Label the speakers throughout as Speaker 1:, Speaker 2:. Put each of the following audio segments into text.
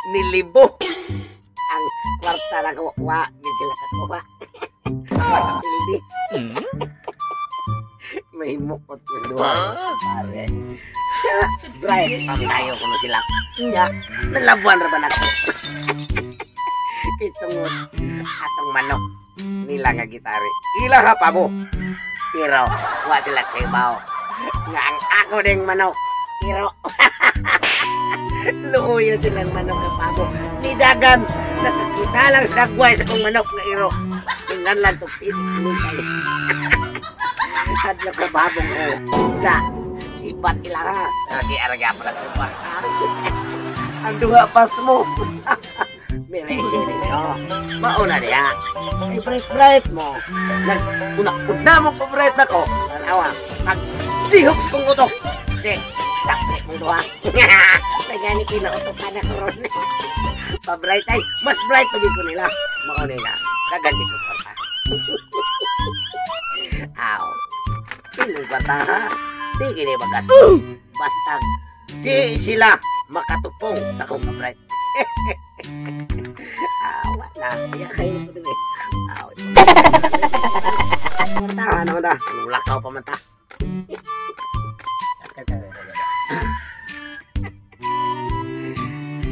Speaker 1: Nilibo ang kwarta na ko. Wa, yun sila kakuha. Pildi. May mukot ko sa duha. Pare. Bright, pangkayo ko na sila. Nya, nalabuan ra ba na ko? Itungod atong manok nila nga gitari. Ila ha pa mo. Pero wa sila kay bao. Nga ang ako ding manok. Pero luoyo silang manok nga pabo. Ni dagan nakakita lang sa dagway sa kong manok nga iro. Tingnan lang to pilit kayo. Hadlok ka babong o. Ka sipat ila ha. Lagi arga pa lang pa. Ang duha pas mo. Merese ninyo. Mauna niya. Ay, bright-bright mo. Nag-una mo ko bright na ko. Tanawa. Pag-lihok sa kong utok. Di, takpe mong duha. Nagani kinautok ka na karon. Pa-bright ay, mas bright pagin ko nila. Mauna na. Kaganti ko pa. Aw. Sinong bata ha? Di kini magasto. Basta di sila makatupong sa kong ka-bright. Awa na. Kaya kayo ko din eh. Aw. Mata, ano na? Lakaw pa mata.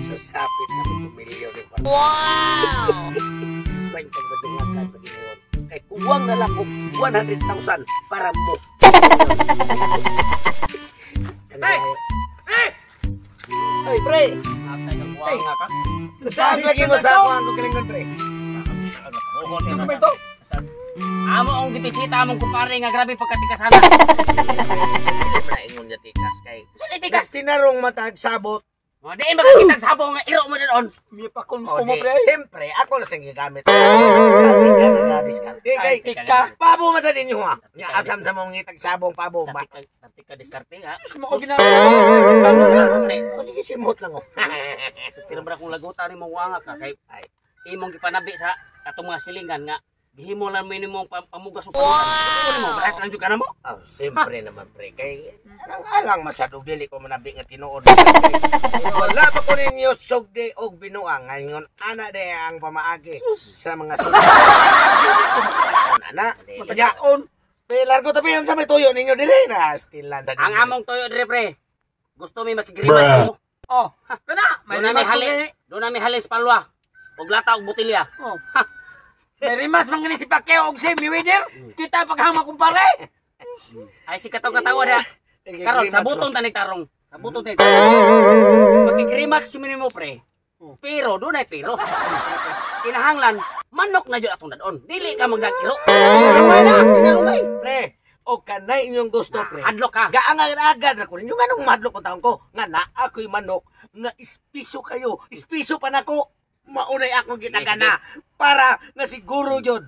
Speaker 1: Susapit na ko milyon. Wow! Bantang badungakan pag-inyon. Kay kuwang na lang ko 100,000 para mo.
Speaker 2: Hey! Hey!
Speaker 1: Ay, pre!
Speaker 2: Ay, ka?
Speaker 1: Saan lagi mo sa ako ang kukilingon, pre?
Speaker 2: Ano ito? Amo ang gipisita among kumpare nga grabe pagkatikasana.
Speaker 1: Ingon niya tikas kay.
Speaker 2: Saan tikas?
Speaker 1: Tinarong matag sabot.
Speaker 2: O di makakitag sabong nga iro mo na doon.
Speaker 3: May pakon
Speaker 1: O
Speaker 3: ko mo,
Speaker 1: di,
Speaker 3: pre.
Speaker 1: siyempre ako na siyang gigamit. Tika nga diskarte kay.
Speaker 3: Tika.
Speaker 1: Pabo man sa ninyo ha. Nya asam sa mong ngitag sabong pabo ba.
Speaker 2: Tatik ka diskarte ha.
Speaker 3: Gusto mo ko ginagawa.
Speaker 2: Pre,
Speaker 1: O sige simot lang oh.
Speaker 2: pero bra kung lagutan ni mong wanga ka kay imong gipanabi sa atong mga silingan nga gihimo lang minimum pamugas og pamugas. Wow. Mo, bright lang jud ka na mo.
Speaker 1: Oh, siyempre naman pre kay ang alang masyado dili ko manabi nga tinuod. Wala pa ko ninyo sugdi og binuang ngayon ana de ang pamaagi sa mga sugdi. Ana, nya
Speaker 3: On.
Speaker 1: pre largo tabi ang sa may tuyo ninyo dili na still lang sa
Speaker 2: Ang among tuyo dire pre. Gusto mi makigrimat mo.
Speaker 3: Oh, kana. May
Speaker 2: Doon na
Speaker 3: rimas
Speaker 2: may
Speaker 3: man
Speaker 2: hali.
Speaker 3: gani.
Speaker 2: Doon na may halin sa palwa. Og lata og botelya.
Speaker 3: Oh. May rimas man gani si Pacquiao og si Mayweather. Kita paghama kumpare.
Speaker 2: Ay si kataw-katawa da. Karon sa butong tanig tarong. Sa butong tanig tarong. Makigrimat si minimo pre. Pero doon ay pero. Kinahanglan manok na jud atong dadon. Dili ka magdagiro.
Speaker 1: Kinalumay
Speaker 2: na, kinalumay.
Speaker 1: Pre, o kanay inyong gusto pre.
Speaker 2: Hadlok ka.
Speaker 1: Gaangag-agad ako ninyo nganong madlok ko taon ko nga naa ako'y manok nga ispiso kayo. Ispiso pa nako. Maunay akong gitagana para nga siguro jud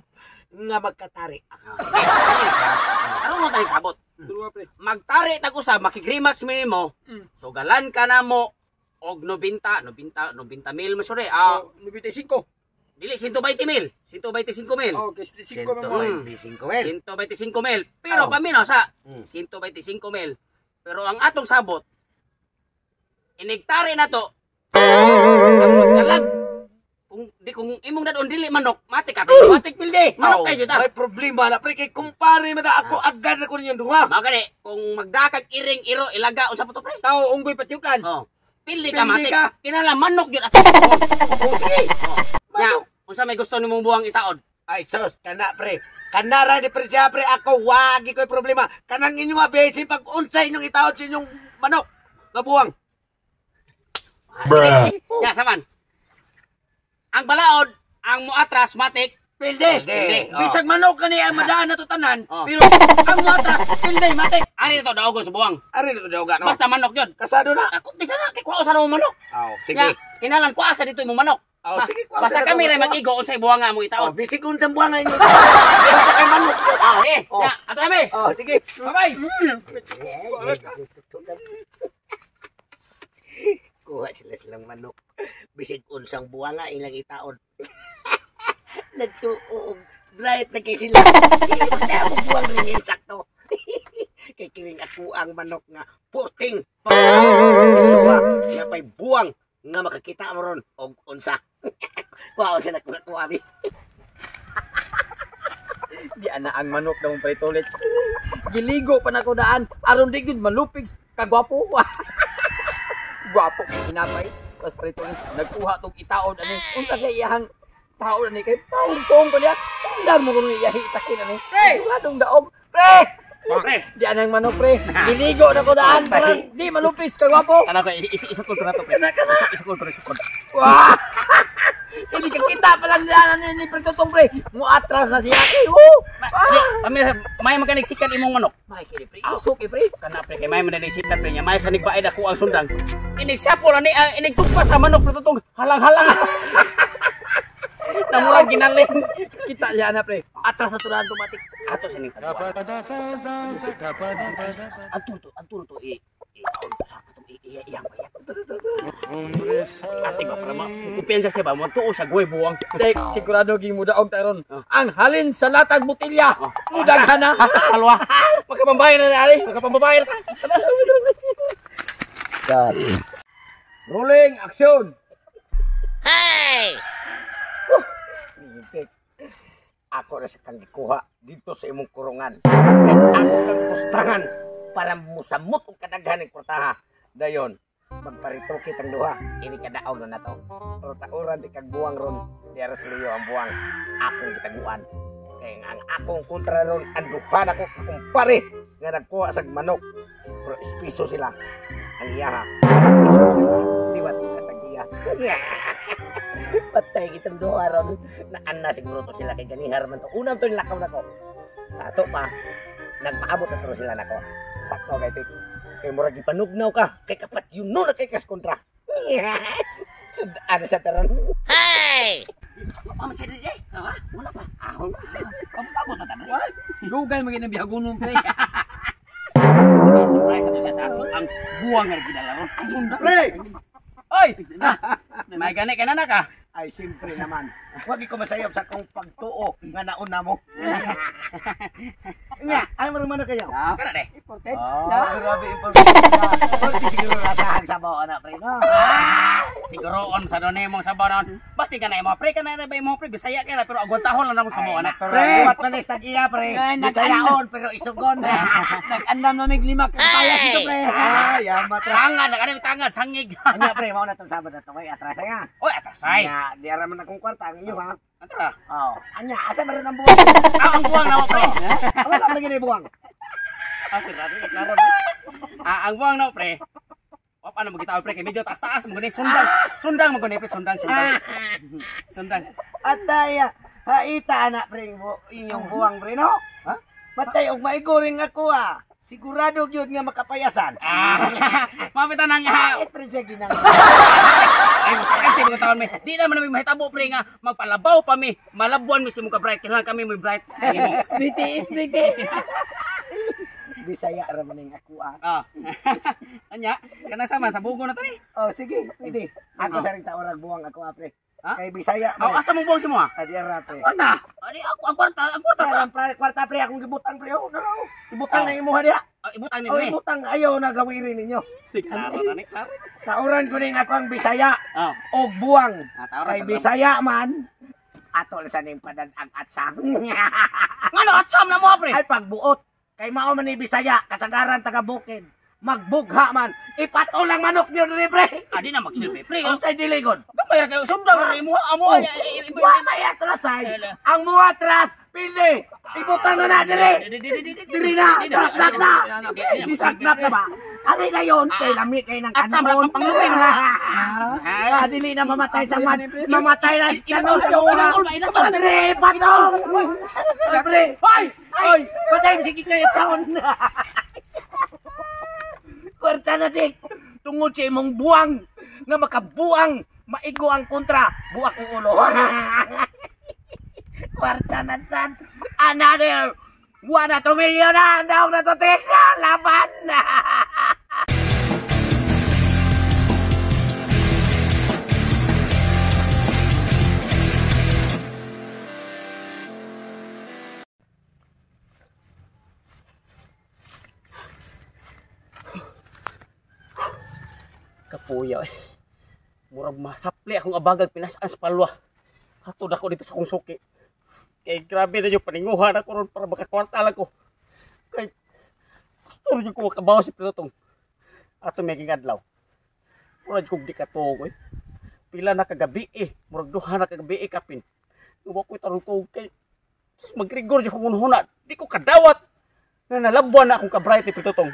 Speaker 1: nga magkatari ako.
Speaker 2: Sige, kani siya. Karon mo tanig sabot.
Speaker 3: Dua pre.
Speaker 2: Magtari tag usa makigrimas minimo. Sugalan ka na mo og 90 mil mo sure. Ah,
Speaker 3: Oh, 95.
Speaker 2: dili 120 mil, 125 mil.
Speaker 3: Oh, okay, 125 man mo.
Speaker 1: 125 mil.
Speaker 2: 125 mil. Pero
Speaker 1: Oh.
Speaker 2: paminaw sa 125 mil. Pero ang atong sabot inigtari na to. Ang magkalag kung di kung imong dadon dili manok, mati ka.
Speaker 3: Matik pilde.
Speaker 2: Manok kayo ta.
Speaker 1: May problema na pre kay kumpare man ako agad ako ninyong duha.
Speaker 2: Mao gani kung magdakag iring iro ilaga unsa pa to pre?
Speaker 3: Tao unggoy patyukan.
Speaker 2: Oh. Pildi ka
Speaker 3: Pildi
Speaker 2: matik.
Speaker 3: ka.
Speaker 2: Kinahanglan manok gyud ato.
Speaker 1: Oh, sige.
Speaker 2: Oh. Nya,
Speaker 1: Manok.
Speaker 2: unsa may gusto nimong buwang itaod?
Speaker 1: Ay sus, kana pre. Kanara ni pre siya pre ako wagi ko'y problema. Kanang inyo nga besin pag unsay inyong itaod sa inyong manok. Mabuwang.
Speaker 2: Bruh. Ya saman. Ang balaod, ang muatras matik
Speaker 3: Pilde.
Speaker 1: Pilde. Oh.
Speaker 3: Bisag manok kani ang madaan na to tanan,
Speaker 2: Oh.
Speaker 3: pero ang muatras pilde matik.
Speaker 2: Ari to daogon sa buwang.
Speaker 1: Ari na to daogan no.
Speaker 2: Basta manok gyud.
Speaker 1: Kasado na.
Speaker 2: Ako di sana kay kuha sa mo manok.
Speaker 1: Oh, sige.
Speaker 2: Nya, kinahanglan kuha sa dito imong manok.
Speaker 1: Oh, sige, kuha
Speaker 2: Basta
Speaker 1: sa
Speaker 2: kami
Speaker 1: dito.
Speaker 2: ray mag-igo unsay buwang nga mo
Speaker 1: Oh,
Speaker 2: itaod.
Speaker 1: bisig unsang buwang inyo. Basta kay manok.
Speaker 2: Ah, okay.
Speaker 1: Oh.
Speaker 2: Nya, ato kami.
Speaker 1: Oh, sige.
Speaker 3: Bye-bye.
Speaker 1: Kuha sila silang manok. Bisig unsang buwang nga ilang itaon. Nagtuo og bright na kay sila. Dili mo buwang rin sakto. Kay kining ako ang manok nga 14. Isuha nga pay buwang nga makakita mo ron og unsa. Wow, siya nakuha abi.
Speaker 3: Di ana ang manok daw pre Tolits. Giligo pa nako daan aron di gyud malupig kagwapo. Gwapo kay hinapay. Pas pre Tolits nagkuha tog itaon ani. Unsa kay iyahang taon ani kay paung-paung pa niya. Sundang mo kuno iyahi itakin ani. Siguradong daog. Pre!
Speaker 2: Pre,
Speaker 3: Di anang manok pre. Giligo na ko daan para di malupis kagwapo.
Speaker 2: Ano ko isukol ko na to pre. Isukol ko, isukol.
Speaker 3: Wah! Hindi ka kita pa lang daan ni pre Tutong pre. Mo atras na siya. Eh, woo!
Speaker 2: Pamilya, may makanigsikan imong manok.
Speaker 3: May kini pre. Isok eh pre.
Speaker 2: Kana pre kay may mananigsikan pre niya. May sa nigbaid ako ang sundang. Inigsapol ani ang inigtugpa sa manok pre Tutong. Halang-halang. Namurang ginaling.
Speaker 3: Kita siya na pre. Atras sa tulaan automatic.
Speaker 2: Ato sa ning tagwa. Anto to i sa katong iyang bayat. Ate ba para ma kumpiyansa siya ba mo tuo sa guway buwang.
Speaker 3: Dek, sigurado ging mudaog ta ron. Ang halin sa latag botelya. Mudaghan na.
Speaker 2: Halwa. Makapambahay na ali, makapambahay na.
Speaker 3: Rolling action.
Speaker 1: Hey! Ako na sa kang gikuha dito sa imong kurungan. Ako kang pustahan para musamot og kadaghan ng kwartaha. Dayon, magparitoke tang duha. Ini kadaog na nato. Pero tauran di kag buwang ron. Diara sa liyo ang buwang. Akong gitaguan. Kaya nga ang akong kontra ron, ang duha na ko kumpare nga nagkuha sa manok. Pero espiso sila. Ang iyaha. Espiso sila. Diwat ka sa giya. Patay kitang duha ron. Naan na siguro to sila kay ganihar man to. Unang to nilakaw na ko. Sa ato pa, nagpaabot na to sila nako. Sakto kay tik. Kay murag gipanugnaw ka. Kay kapat yun no na kay kas kontra. Sudaan sa taron. Hey!
Speaker 2: Wala pa siya eh. Wala pa. Ahon. Pabot na tanan.
Speaker 3: Lugal maging bihagunon pre.
Speaker 2: Sige, kato siya sa ato ang buwang nga gidala ron. Ang sundang.
Speaker 1: Pre!
Speaker 2: Oy! May gani ka na na ka.
Speaker 1: Ay, siyempre naman. Huwag ko masayop sa akong pagtuo nga nauna mo. Nga, ay marunong man kayo.
Speaker 2: Kana de.
Speaker 3: Important.
Speaker 1: Oh, grabe important. Pwede siguro rasahan sa bao na pre, no?
Speaker 2: Siguro on sa doon mong sabaw na. Basi ka na imo pre, kana na ba imo pre Bisaya ka na pero agwantahon lang ako sa bao na.
Speaker 1: Pre, buhat man is tag-iya pre. Bisayaon pero isugon.
Speaker 3: Nag-andam na mig lima kapayas ito pre.
Speaker 1: Ay, yamat ra.
Speaker 2: Tangad na kani tangad sangig.
Speaker 1: Anya pre, mao na tong sabad na to kay atras nga.
Speaker 2: Oy, atrasay.
Speaker 1: Anya, di ara man akong kwarta ang inyo ha.
Speaker 2: Atra.
Speaker 1: Oh, anya asa man ang buwang?
Speaker 2: Ang buwang na mo pre.
Speaker 1: Wala man gini buwang.
Speaker 2: Ang buwang na pre. O paano magitaw pre kay medyo taas-taas mo gani sundang. Sundang mo gani pre, sundang sundang. Sundang.
Speaker 1: Ataya, haita ana pre inyong buwang pre no?
Speaker 2: Ha?
Speaker 1: Patay og maiguring ako ah. Sigurado gyud nga makapayasan.
Speaker 2: Mapita nang
Speaker 1: ha. Pre siya ginang.
Speaker 2: Ay, kasi mga taon mi. Di naman namin mahitabo pre nga magpalabaw pa mi. Malabuan mi si mong ka-bright. Kailangan kami may bright.
Speaker 3: Spliti, spliti.
Speaker 1: Bisaya ra man ning ako ah.
Speaker 2: Ah. Anya, kana sama sa bugo na to ni.
Speaker 1: Oh, sige, pwede. Ako sa ring taorag buwang ako ah, pre.
Speaker 2: Ha?
Speaker 1: Kay Bisaya.
Speaker 2: Aw, asa mong buwang si mo ah?
Speaker 1: Adi ra pre.
Speaker 2: Kwarta. Adi ako ang kwarta, ang kwarta sa
Speaker 1: kwarta pre akong gibutang pre. Oh, no. Ibutang na imuha diha.
Speaker 2: Ibutang ni
Speaker 1: Oh, ibutang ayaw na gawirin ninyo.
Speaker 2: Klaro na ni, klaro.
Speaker 1: Tauran ko ning ako ang Bisaya.
Speaker 2: Oh.
Speaker 1: Og buwang.
Speaker 2: Kay
Speaker 1: Bisaya man. Ato sa ning padan ang atsam.
Speaker 2: Ngano atsam na mo pre?
Speaker 1: Ay pagbuot. Kay mao man ni Bisaya, kasagaran taga bukid. Magbugha man. Ipatol ang manok niyo diri pre.
Speaker 2: Adi na magsilbi pre.
Speaker 1: Unsay diligon?
Speaker 2: Gamay ra kayo sundang ra imo amo.
Speaker 1: Wa may atras ay. Ang muha atras pildi. Ibutang na na diri. Diri na. Saknap na. Disaknap na ba? Ari gayon kay lami kay nang
Speaker 2: atsam ra panglupin.
Speaker 1: Ah, dili na mamatay sa man. Mamatay na sa kanon. Diri patol. Pre. Hoy! Hoy, patay sige kayo taon. Kwarta na dik. Tungod sa imong buwang nga makabuang maigo ang kontra, buak ang ulo. Kwarta na sad. Another 1 to million na daog na to teka laban na.
Speaker 2: Kapuya eh. Murag masapli akong abagag pinasaan sa palwa. Hatod ako dito sa akong suki. Kay grabe na yung paninguhan ako ron para makakwarta lang ko. Kay gusto rin ko makabaw si Pilotong. Ato may adlaw. Murag kog di katuog eh. Pila na kagabi eh. Murag duha na kagabi eh kapin. Wa ko'y tarong tuog kay magrigor di ko hunhuna. Di ko kadawat na nalabuan na akong kabright ni Pilotong.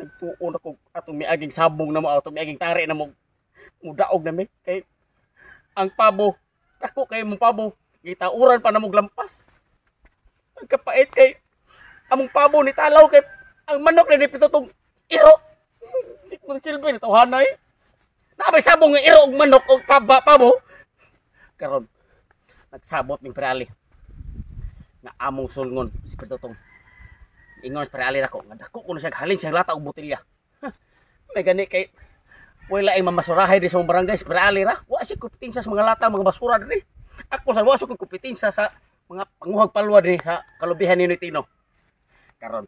Speaker 2: Nagtuon ako atong miaging sabong na mo, atong miaging tari na mo. Mudaog na mi kay ang pabo, dako kay mong pabo, gitauran pa na mong lampas. Ang kapait kay among pabo ni talaw kay ang manok na ni Pitutong iro. Di ko silbi tawhanay. Naabay sabong nga iro og manok og pabo. Karon nagsabot ning Pirali nga among sulngon si Pitutong. Ingon si Pirali nako nga dako kuno siya halin siyang lata og botelya. May gani kay wala ay mamasurahay di sa mga barangay si Pirali ra. Wa siya kompetensya sa mga lata, mga basura diri. Ako sa wa siya kompetensya sa mga panguhag palwa diri sa kalubihan ni Tino. Karon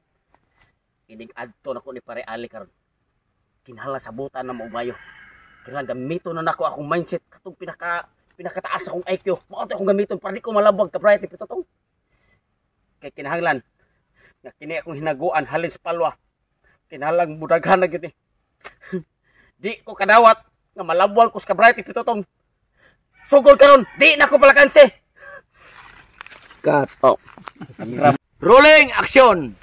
Speaker 2: inig adto nako ni Pare Ali karon. Kinahanglan sabutan na maubayo. Kinahanglan gamiton na nako akong mindset katong pinakataas akong IQ. Mao to akong gamiton para di ko malabwag ka bright Pitutong. Kay kinahanglan nga kini akong hinaguan halin sa palwa. Kinahanglan mudaghan na gyud ni. Di ko kadawat nga malabwag ko sa kabright ni Pitutong. Sugod karon, di na ko palakanse.
Speaker 1: Cut.
Speaker 2: Oh.
Speaker 1: Rolling action.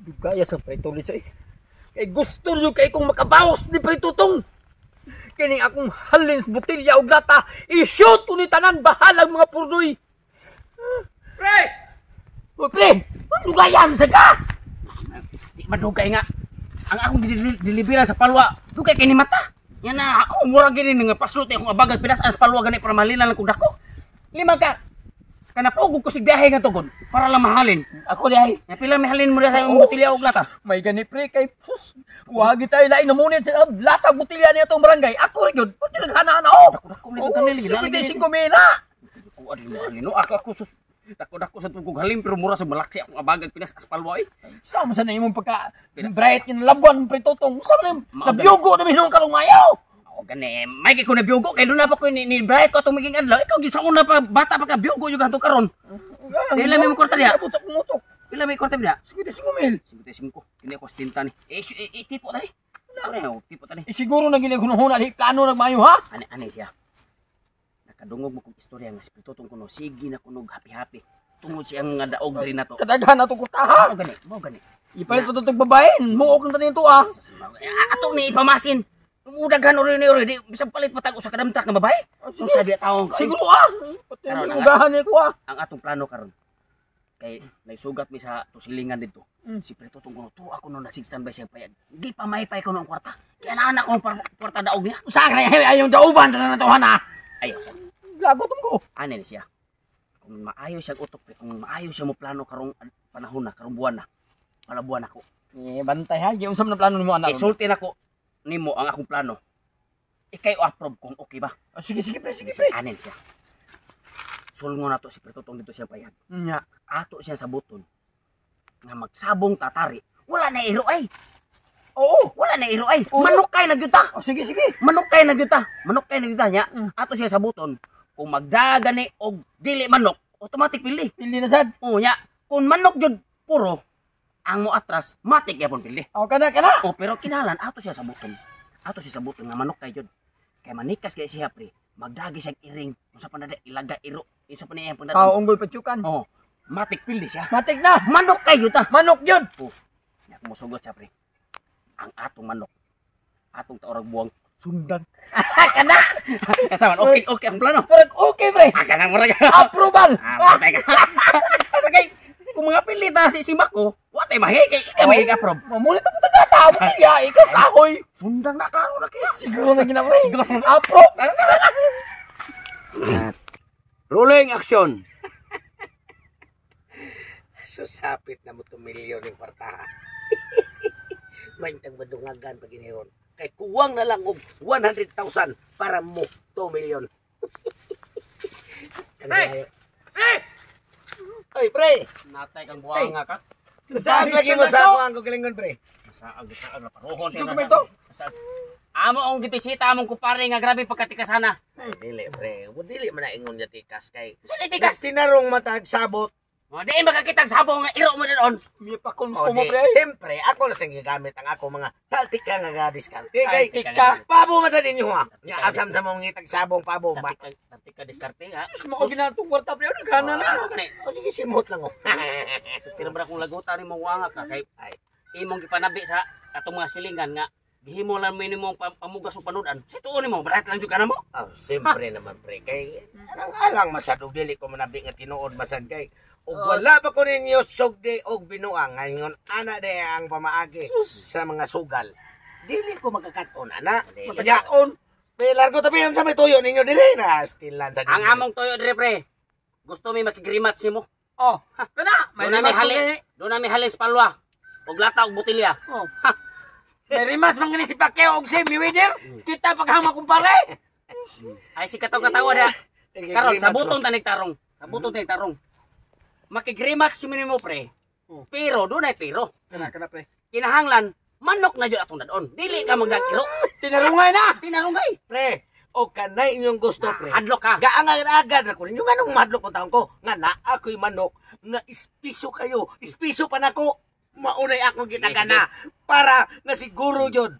Speaker 3: Dugaya sa Pre Tulis eh. Kay gusto nyo kay kong makabawas ni Pre Tutong. Kining akong halin sa botelya og lata, i-shoot ko ni tanan bahalang mga purdoy.
Speaker 2: Pre!
Speaker 3: Uy, pre, dugayan sa ka!
Speaker 2: Di madugay nga. Ang akong dilibiran sa palwa, dugay kay ni mata. Yan na, ako murag gini nga pasulti akong abagal pinas ang palwa gani para mahalin lang kong dako. Lima ka. Kanapugog ko sig biyahe nga tugod para lang mahalin.
Speaker 3: Ako di ay.
Speaker 2: Nga pila may halin mo sa imong botelya og lata.
Speaker 3: May gani pre kay sus. Wagi tayo lain namunit sa lata botelya niya itong barangay. Ako rin yun. Pwede naghana-hana oh.
Speaker 2: Dako ni kanil
Speaker 3: 55 mil na.
Speaker 2: Ako adi mahalin no. Ako ako sus. Dako sa tugog halin pero mura sa malaksi akong abagal pinas as palwa eh.
Speaker 3: Sama sa na imong pagka bright yung labuan Pre Tutong. Sama na yung
Speaker 2: Mao gani.
Speaker 3: nabiyugo na minong karong mayaw.
Speaker 2: Ako gani, may kay ko na biyugo kay doon na pa ko ni Bright ko atong maging adlaw. Ikaw gyud sa una pa bata pa ka biyugo yung hanto karon. Pila may mong kwarta diha?
Speaker 3: Abot sa akong utok.
Speaker 2: Pila may kwarta diha?
Speaker 3: 55 mil.
Speaker 2: 55. Kini ako 70 ni. Eh, tipo tani. Ano tipo tani.
Speaker 3: Eh, siguro na ginagunahuna di plano nagmayo ha.
Speaker 2: Ani ani siya. Nakadungog mo kog istorya nga si Pitutong kuno sige na kunog happy-happy. Tungod siyang nga daog diri nato.
Speaker 3: Kadaghan na itong kwarta ha.
Speaker 2: Mao gani, mao gani.
Speaker 3: Ipalit pa itong babae. Muok na tanin to ah.
Speaker 2: Ato ni ipamasin. Udaghan ori ni ori di bisan palit patag usa ka damtrak nga babae. Unsa di taong
Speaker 3: Siguro ah. Pati
Speaker 2: Karon,
Speaker 3: ang ugahan niya ko ah.
Speaker 2: Ang atong plano karon kay naisugat mi sa tusilingan didto. Si Pitutong kuno to ako no nasig standby siya payag. Di pa maypay ko no ang kwarta. Kaya naanak ko ang kwarta daog niya.
Speaker 3: Usa ka na ayong dauban sa natohan ah.
Speaker 2: Ayo sa
Speaker 3: Gago tong ko.
Speaker 2: ani ni siya. Kung maayo siya utok pre, kung maayo siya mo plano karong panahon na, karong buwan na. Palabuan ako.
Speaker 3: Eh, bantay ha. Giunsa man ang plano nimo anak.
Speaker 2: Isulti nako nimo ang akong plano. Ikay approve kung okay ba.
Speaker 3: Ah, sige sige pre, sige pre.
Speaker 2: Anin siya. Sulngon nato si Pitutong dito siya payag.
Speaker 3: Nya.
Speaker 2: Ato siya sa buton nga magsabong tatari. Wala na iro ay.
Speaker 3: Oo.
Speaker 2: Wala na iro ay.
Speaker 3: Oo.
Speaker 2: Manukay na gyud ta.
Speaker 3: Oh, sige sige.
Speaker 2: Manukay na gyud ta. Manukay na gyud ta nya.
Speaker 3: Mm.
Speaker 2: Ato siya sa buton kung magdagani og dili manok, automatic pili.
Speaker 3: Pili na sad.
Speaker 2: Oo nya, kung manok gyud puro ang mo atras, matik gyapon pili.
Speaker 3: Oh, kana kana.
Speaker 2: O pero kinahanglan ato siya sa buton. Ato siya sa buton nga manok kay gyud. Kay manikas kay siya pre, magdagi siya iring, unsa pa na ilaga iro, isa pa niya pang
Speaker 3: Kao unggoy patsukan.
Speaker 2: Oh, matik pili siya.
Speaker 3: Matik na.
Speaker 2: Manok kay gyud ta.
Speaker 3: Manok yun.
Speaker 2: Oh, nya musugot siya pre. Ang atong manok, atong taorag buwang sundan.
Speaker 3: Kana.
Speaker 2: Kasaman, okay, okay ang plano.
Speaker 3: Murag okay pre.
Speaker 2: Ah, kanang murag.
Speaker 3: Approval.
Speaker 2: Ah, patay ka. Asa kay kung mga pili ta si Simako, wa tay mahi kay ikaw may approve.
Speaker 3: Mamulit ako taga tao ya, ikaw kahoy.
Speaker 2: Sundang na klaro na kaya.
Speaker 3: Siguro na gina pre.
Speaker 2: Siguro na.
Speaker 3: Approve.
Speaker 1: Rolling action. Susapit na mo 2 milyon ng kwarta. Maintang madungagan pag iniron. Kay kuwang na lang og 100,000 para mo 2 milyon.
Speaker 2: Pre! Pre!
Speaker 1: Oy, pre!
Speaker 2: Natay kang buwanga ka.
Speaker 1: Saan lagi mo sa ako ang kagalingon, pre?
Speaker 2: Masaag, masaag na paruhon.
Speaker 3: Ito ba ito?
Speaker 2: Amo ang gipisita among kumpare nga grabe pagkatikasana.
Speaker 1: Ay, dili, pre. Dili man na ingon niya tikas kay.
Speaker 2: Sa tikas?
Speaker 1: Tinarong matag sabot.
Speaker 2: O, di makakitag sabong nga iro mo na doon.
Speaker 3: May pa-cons
Speaker 1: O,
Speaker 3: ko mo,
Speaker 1: di,
Speaker 3: pre.
Speaker 1: siyempre, ako na siyang gigamit ang ako mga taltika nga diskarte. Kay,
Speaker 3: Taltika.
Speaker 1: pabo man sa ninyo ha. Nga asam sa mong ngitag sabong pabo ba.
Speaker 2: Tatika diskarte ha.
Speaker 3: Diyos mo ko ginatong kwarta, pre. Nagana na.
Speaker 2: Ano gani?
Speaker 1: O sige, simot lang oh.
Speaker 2: Pero ba kung lagutan ni mo wanga ka kay
Speaker 1: Ay.
Speaker 2: imong gipanabi sa atong mga silingan nga gihimo lang minimong pamugas o panudan. Sa tuon nimo, barat lang jud ka na mo.
Speaker 1: Oh, siyempre naman pre kay ang alang masad og dili ko manabi nga tinuod masad kay ug wala pa ko ninyo sugdi og binuang ngayon ana de ang pamaagi sa mga sugal. Dili ko magkakaton ana. Nya,
Speaker 3: Magkakaon.
Speaker 1: pre, largo tabi ang sa may tuyo ninyo dili na still lan sa
Speaker 2: Ang among tuyo dire pre. Gusto mi makigrimatch nimo.
Speaker 3: Oh, kana. May
Speaker 2: Doon na may
Speaker 3: rimas
Speaker 2: hali.
Speaker 3: man gani.
Speaker 2: Doon na may halis palwa. Og lata og botelya.
Speaker 3: Oh. May rimas man gani si Pacquiao og si Mayweather. Kita paghama kumpare.
Speaker 2: Ay si kataw-katawa da. Karon sa butong tanig tarong. Sa butong tanig tarong. Makigrimatch mo pre.
Speaker 3: Oh.
Speaker 2: Pero doon ay pero.
Speaker 3: Kana, kana, pre.
Speaker 2: Kinahanglan manok na jud atong dadon. Dili ka magdagiro.
Speaker 3: Tinarungay na.
Speaker 2: Tinarungay.
Speaker 1: Pre, o kanay inyong gusto pre.
Speaker 2: Hadlok ka.
Speaker 1: Gaangag-agad ako ninyo nganong madlok ko taon ko nga naa ako'y manok nga ispiso kayo, ispiso pa nako. Maunay akong gitagana para nga siguro jud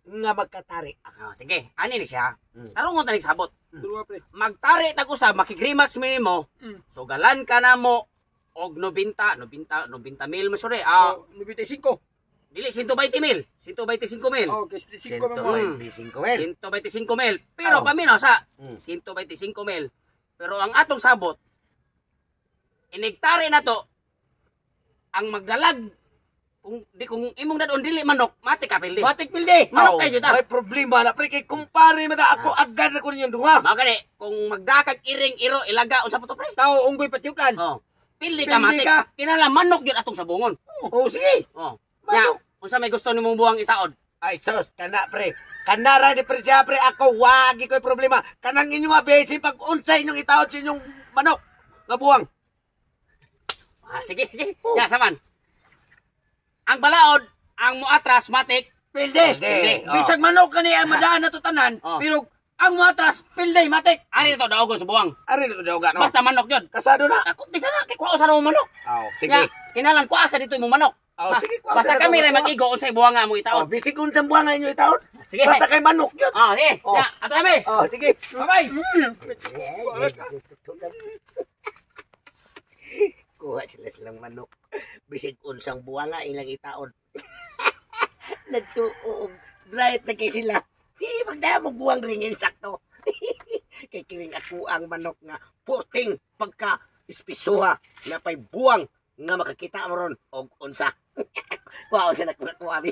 Speaker 1: nga magkatari.
Speaker 2: Ah, sige, ani ni siya. Tarungon tanig sabot.
Speaker 3: Tulwa, pre.
Speaker 2: Magtari tag usab makigrimas mi nimo. Sugalan ka na mo og 90, 90, 90 mil mo sure. Ah,
Speaker 3: Oh, 95.
Speaker 2: dili 120 mil, 125 mil.
Speaker 3: Oh, okay, 125 mo.
Speaker 1: 125 mil.
Speaker 2: 125 mil. Pero
Speaker 1: Oh.
Speaker 2: paminaw sa 125 mil. Pero ang atong sabot inigtari na to ang magdalag kung di kung imong dadon dili manok, mati ka pildi.
Speaker 3: Batik pildi.
Speaker 2: Manok kayo ta.
Speaker 1: May problema na pre kay kumpare man ta ako agad ako ninyong duha.
Speaker 2: Mao gani kung magdakag iring iro ilaga unsa pa to pre?
Speaker 3: Tao unggoy patyukan.
Speaker 2: Oh. Pildi ka
Speaker 3: Pildi
Speaker 2: mati.
Speaker 3: ka.
Speaker 2: Kinahanglan manok gyud atong sabungon.
Speaker 1: Oh sige.
Speaker 2: Oh.
Speaker 1: Manok.
Speaker 2: Nya, unsa may gusto nimong buwang itaod?
Speaker 1: Ay sus, kana pre. Kanara ni pre siya pre ako wagi ko'y problema. Kanang inyong abesi pag unsay inyong itaod sa inyong manok nga buwang.
Speaker 2: Ah, sige, sige. Ya, saman. Ang balaod, ang muatras matik.
Speaker 3: Pildi.
Speaker 1: Pildi. Oh.
Speaker 3: Bisag manok kani ang madaan na to tanan,
Speaker 2: Oh.
Speaker 3: pero ang matras pildi matik.
Speaker 2: Ari to daogon sa buwang.
Speaker 1: Ari na to daw no.
Speaker 2: Basta manok gyud.
Speaker 1: Kasado na.
Speaker 2: Ako di sana kay kuha sa mo manok.
Speaker 1: Oh, sige.
Speaker 2: Nya, kinahanglan kuha sa dito imong manok.
Speaker 1: Oh, sige, kuha
Speaker 2: Basta
Speaker 1: sa
Speaker 2: kami
Speaker 1: dito,
Speaker 2: ray
Speaker 1: kuha.
Speaker 2: mag-igo unsay buwang nga mo
Speaker 1: Oh,
Speaker 2: itaod.
Speaker 1: bisig unsang buwang nga inyo itaod.
Speaker 2: Sige.
Speaker 1: Basta kay manok yun.
Speaker 2: Ah, sige.
Speaker 1: Oh.
Speaker 2: Ya, ato kami.
Speaker 1: Oh, sige.
Speaker 3: Bye-bye.
Speaker 1: Kuha sila silang manok. Bisig unsang buwang nga ilang itaon. Nagtuo bright na kay sila. Si magdamo buwang ringin sakto. Kay kining ako ang manok nga puting pagka ispisuha na pay buwang nga makakita mo ron og unsa. Kuha sa nakuha ko abi.